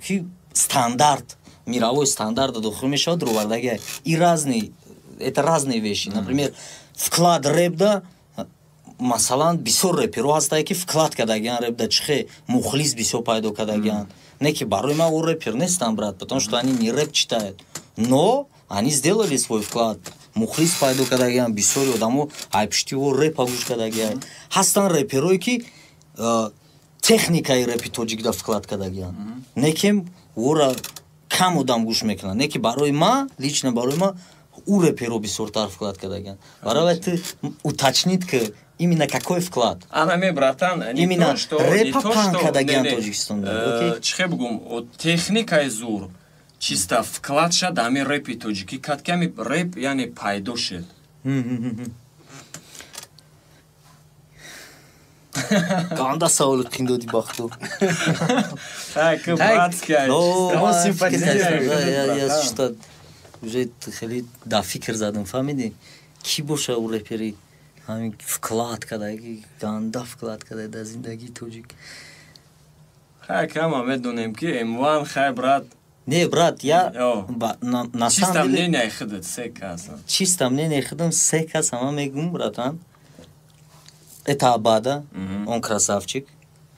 ки стандарт, мировой стандарт дохил мешавад ровардаги. И разные, это разные вещи. Например, вклад рэпда, масалан, бисёр рэперо ҳастае ки вклад кардагиян рэпда, чихе мухлис бисёр пайдо кардагиян. Не ки барои ман о рэпер нестам, брат, потому что они не рэп читают. Но они сделали свой вклад. Мухлис пайдо кардагиян, бисёри одамо айпиштиво рэпа гӯш кардагиян. Ҳастан рэперое ки техникаи рэпи тоҷикда вклад кардагиян. Не ки ора кам одам гӯш мекунад. Не ки барои ман, лично барои ман у рэперо бисёртар вклад кардагиян. Барои ты уточнит ки именно какой вклад? Анаме, братан, именно рэпа пан кардагиян Тоҷикистонда. Чихе бугум, техникаи зур чиста вклад шад ами рэпи тоҷикӣ кад ки ами рэп яъне пайдо шед. Ганда саволи қин додӣ бахту. Так, братская. Он симпатизирует. Уже хеле да фикр задам, фаҳмидӣ? Ки боша у рэпери ҳамин вклад кадаги, ганда вклад кадаги дар зиндагии тоҷик. Хай кама медонем ки М1 хай брат. Не, брат, я на чисто мнение худат се кас. Чисто мнение худам се кас ҳама мегӯм, братан. Это Абада, он красавчик,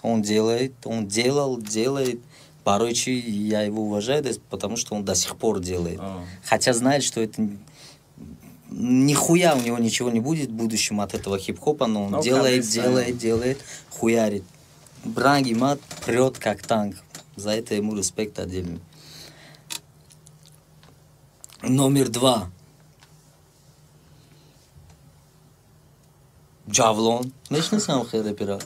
он делает, он делал, делает. Порой я его уважаю, потому что он до сих пор делает. Хотя знает, что это нихуя у него ничего не будет в будущем от этого хип-хопа, но он делает, хуярит. Бранги мат прет как танк. За это ему респект отдельный. Номер 2. Джавлон. Мешнасам хе рэпера.